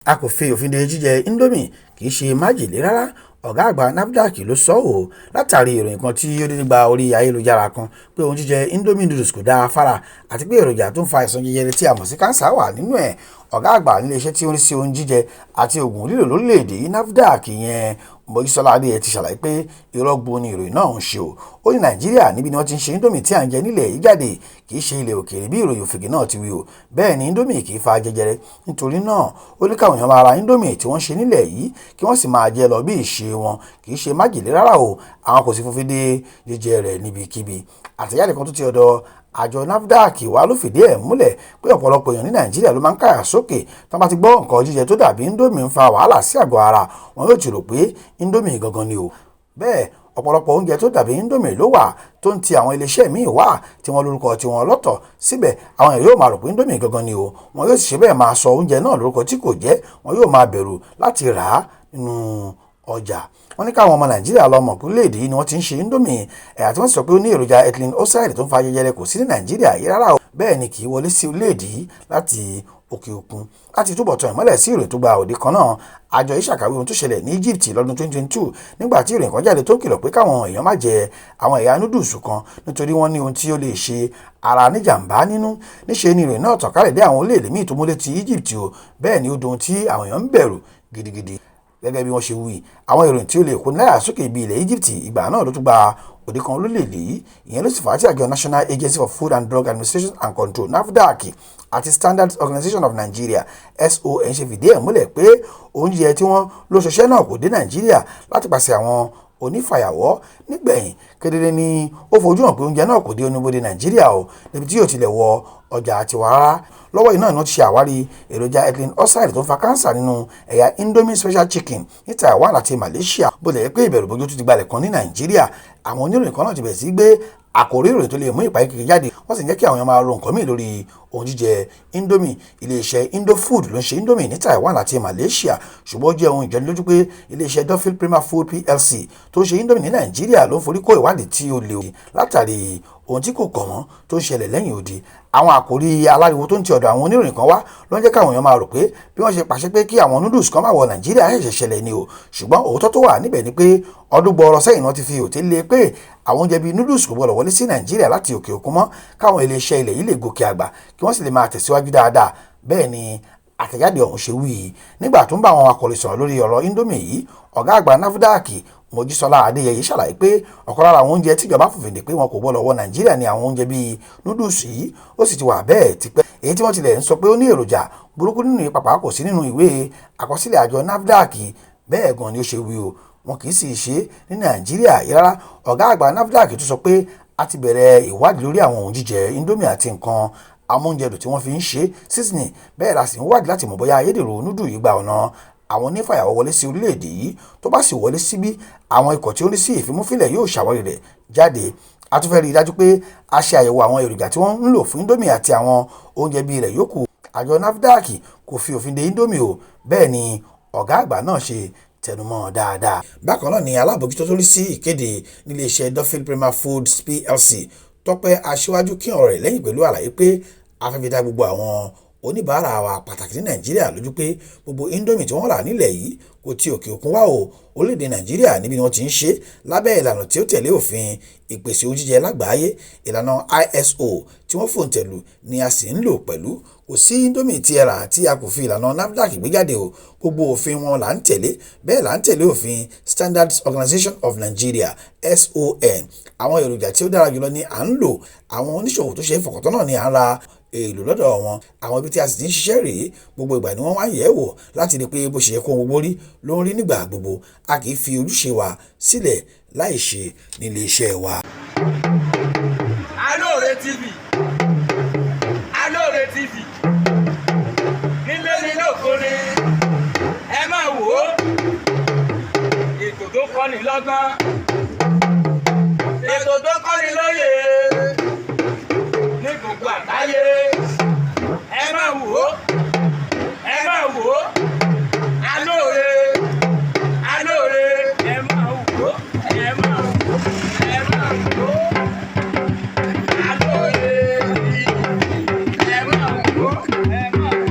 A kò fi òfin de jíjẹ Indomie, kì í ṣe májèlé rárá, Ọ̀gá àgbà NAFDAC ló sọ ọ́ látàrí ìròyìn kan tí ó dédé gba orí ayélujára kan pé ohun jíjẹ Indomie noodles kò dáa fára àti pé èròjà tó ń fa àìsàn jẹjẹrẹ tí a mọ̀ sí káńsà wà nínú ẹ̀. Ọ̀gá àgbà nílé iṣẹ́ tí ó ń rí sí ohun jíjẹ àti òògùn lílò lórílẹ̀-èdè yìí, NAFDAC, ìyẹn Mojísọ́lá Adéyẹyè, ti ṣàlàyé pé irọ́ gbu ni ìròyìn náà ń ṣe o. Ó ní Nàìjíríà níbí ni wọ́n ti ń ṣe Indomie tí à ń jẹ nílẹ̀ yìí jáde, kì í ṣe ilẹ̀ òkèèrè bí ìròyìn òfegè náà ti wí o. Bẹ́ẹ̀ ni Indomie kì í fa jẹjẹrẹ. Nítorí náà, ó ní káwọn èèyàn máa ra Indomie tí wọ́n ṣe nílẹ̀ yìí kí wọ́n sì máa jẹ lọ bí ìṣe wọn, kì í ṣe májèlé rárá o. Àwọn kò sì fòfin de jíjẹ rẹ̀ níbikíbi. Àtẹ̀jáde kan tó ti ọ̀dọ̀ àjọ NAFDAC wá ló fìdí ẹ̀ múlẹ̀ pé ọ̀pọ̀lọpọ̀ èèyàn ní Nàìjíríà ló máa ń káyà sókè tí wọ́n bá ti gbọ́ nǹkan jíjẹ tó dàbí Indomie ń fa wàhálà sí àgọ́ ara wọn, yóò ti rò pé Indomie gangan ni o. Bẹ́ẹ̀ ọ̀pọ̀lọpọ̀ oúnjẹ tó dàbí Indomie ló wà tó ń ti àwọn iléeṣẹ́ míì wá tí wọ́n lórúkọ tiwọn lọ́tọ̀. Síbẹ̀, àwọn èèyàn yóò máa rò pé Indomie gangan ni o. Wọn yóò sì ṣe bẹ́ẹ̀ máa sọ oúnjẹ náà lórúkọ tí kò jẹ́, wọn yóò máa bẹ̀rù láti rà á nínú ọjà. Wọ́n ní káwọn ọmọ Nàìjíríà lọ mọ̀ pé orílẹ̀-èdè yìí ni wọ́n ti ń ṣe Indomie. Ẹ̀yà tí wọ́n sì sọ pé ó ní èròjà ethylene oxide tó ń fa jẹjẹrẹ kò sí ní Nàìjíríà yìí rárá o. Bẹ́ẹ̀ ni kì í wọlé sí orílẹ̀-èdè yìí láti òkè òkun. Láti túbọ̀ tan ìmọ́lẹ̀ sí ìròyìn tó gba òde kan náà, àjọ yìí ṣàkàwé ohun tó ṣẹlẹ̀ ní Egypt lọ́dún 2022 nígbà tí ìròyìn kan jáde tó ń kìlọ̀ pé káwọn èèyàn má jẹ àwọn ẹ̀yà núdùsù kan nítorí wọ́n ní ohun tí ó lè ṣe ara níjàmbá nínú. Níṣe ni ìròyìn náà tàn kálẹ̀ dé àwọn orílẹ̀-èdè míì tó múlé ti Egypt o. Bẹ́ẹ̀ ni ó dohun tí àwọn èèyàn ń bẹ̀rù gidigidi. Gẹ́gẹ́ bí wọ́n ṣe wí, àwọn ìròyìn tí ó lè kóni láyà sókè bí ilẹ̀ Egypt ìgbà náà ló tún gba òde kan lórílẹ̀-èdè yìí. Ìyẹn ló sì fà á tí àjọ National Agency for Food and Drug Administration and Control, NAFDAC, àti Standards Organization of Nigeria, SON, ṣe fìdí ẹ̀ múlẹ̀ pé oúnjẹ tí wọ́n ló ṣọṣẹ́ náà kò dé Nàìjíríà láti pàṣẹ àwọn onífàyàwọ́. Nígbẹ̀yìn, kedere ni ó fojú hàn pé oúnjẹ náà kò dé oníbodè Nàìjíríà o, níbi tí yóò tilẹ̀ wọ ọjà tiwa rárá. Lọ́wọ́ yìí náà ni wọ́n ti ṣe àwárí èròjà ethylene oxide tó ń fa káńsà nínú ẹ̀yà Indomie special chicken ní Taiwan àti Malaysia. Bó tilẹ̀ jẹ́ pé ìbẹ̀rù bojo tún ti gbalẹ̀ kan ní Nàìjíríà, àwọn oníròyìn kan náà ti bẹ̀rẹ̀ sí gbé àkòrí ìròyìn tó lè mú ìpayín kékeré jáde, wọ́n sì ń jẹ́ kí àwọn èèyàn máa ro nǹkan míì lórí ohun jíjẹ Indomie. Iléeṣẹ́ Indofood ló ń ṣe Indomie ní Taiwan àti Malaysia, ṣùgbọ́n ó jẹ́ ohun ìjọnilójú pé iléeṣẹ́ Dufil Prima Food PLC tó ń ṣe Indomie ní Nàìjíríà ló ń forí kó ìwádìí tí ó le látàrí ohun tí kò kàn wọ́n tó ń ṣẹlẹ̀ lẹ́yìn odi. Àwọn àkòrí aláriwo tó ń ti ọ̀dọ̀ àwọn oníròyìn kan wá ló ń jẹ́ káwọn èèyàn máa rò pé bí wọ́n ṣe pàṣẹ pé kí àwọn noodles kan máa wọ Nàìjíríà ṣẹ̀ṣẹ̀ ṣẹlẹ̀ ni o. Ṣùgbọ́n òótọ́ tó wà níbẹ̀ ni pé ọdún gbọọrọ sẹ́yìn náà ti fi òté lé pé àwọn oúnjẹ bíi noodles kò gbọdọ̀ wọlé sí Nàìjíríà láti òkè òkun mọ́, káwọn iléeṣẹ́ ilẹ̀ yìí lè gòkè àgbà kí wọ́n sì lè máa tẹ̀síwájú dáadáa. Bẹ́ẹ̀ ni àtẹ̀jáde ọ̀hún ṣe wí. Nígbà tó ń bá àwọn akọ̀ròyìn sọ̀rọ̀ lórí ọ̀rọ̀ Indomie yìí, ọ̀gá àgbà NAFDAC Mojísọ́lá Adéyẹyè ṣàlàyé pé ọ̀kan lára àwọn oúnjẹ tíjọba fòfin dè pé wọn kò gbọdọ̀ wọ Nàìjíríà ní àwọn oúnjẹ bíi núdùsù yìí. Ó sì ti wà bẹ́ẹ̀ tipẹ́. Èyí tí wọ́n tilẹ̀ ń sọ pé ó ní èròjà burúkú nínú ìpapà kò sí nínú ìwé àkọsílẹ̀ àjọ NAFDAC. Bẹ́ẹ̀ gan ni ó ṣe wí o, wọn kì í sì ṣe ní Nàìjíríà yìí rárá. Ọ̀gá àgbà NAFDAC tún sọ pé a ti bẹ̀rẹ̀ ìwádìí lórí àwọn ohun jíjẹ Indomie àti nǹkan amóúnjẹdùn tí wọ́n fi ń ṣe seasoning. Bẹ́ẹ̀ la sì ń wádìí láti mọ̀ bóyá ayédèrú núdù yìí gba ọ̀nà àwọn onífàyàwọ́ wọlé sí orílẹ̀-èdè yìí. Tó bá sì wọlé síbí, àwọn ikọ̀ tí ó ń rí sí ìfimúfínlẹ̀ yóò ṣàwárí rẹ̀ jáde. A tún fẹ́ rí i dájú pé a ṣe àyẹ̀wò àwọn èròjà tí wọ́n ń lò fún Indomie àti àwọn oúnjẹ bíi rẹ̀ yòókù. Àjọ NAFDAC kò fi òfin de Indomie o. Bẹ́ẹ̀ ni ọ̀gá àgbà náà ṣe tẹnumọ́ dáadáa. Bákan náà ni alábòójútó tó rí sí ìkéde níléeṣẹ́ Dufil Prima Foods PLC, Tọ́pẹ́ Aṣíwájú, kí ọ̀rọ̀ rẹ̀ lẹ́yìn pẹ̀lú àlàyé pé a fẹ́ fi dá gbogbo àwọn oníbàárà wa pàtàkì ní Nàìjíríà lójú pé gbogbo Indomie tí wọ́n rà nílẹ̀ yìí kò ti òkè òkun wá o. Orílẹ̀-èdè Nàìjíríà níbi ni wọ́n ti ń ṣe lábẹ́ ìlànà tí ó tẹ̀lé òfin ìpèsè ohun jíjẹ lágbàáyé, ìlànà ISO tí wọ́n fòǹtẹ̀lù ni a sì ń lò pẹ̀lú. Kò sí Indomie tí ẹ rà tí a kò fi ìlànà NAFDAC gbé jáde o. Gbogbo òfin wọn là ń tẹ̀lé, bẹ́ẹ̀ là ń tẹ̀lé òfin Standards Organization of Nigeria, SON. Àwọn èròjà tí ó dára jùlọ ni à ń lò. Àwọn oníṣòwò tó ṣe é fọkàntán náà ni à ń ra èèlò lọ́dọ̀ wọn. Àwọn ibi tí a sì ti ń ṣiṣẹ́ rèé. Gbogbo ìgbà ni wọ́n wá ń yẹ̀ ẹ́ wò láti rí i pé bó ṣe yẹ kó gbogbo rí ló ń rí nígbà gbogbo. A kì í fi ojúṣe wa sílẹ̀ láì ṣe nílé iṣẹ́ wa. Alóore TV, Alóore TV, nílé ní lóko ni, ẹ máa wò ó. Ètò tó kọ́ni lọ́gbọ́n, ètò tó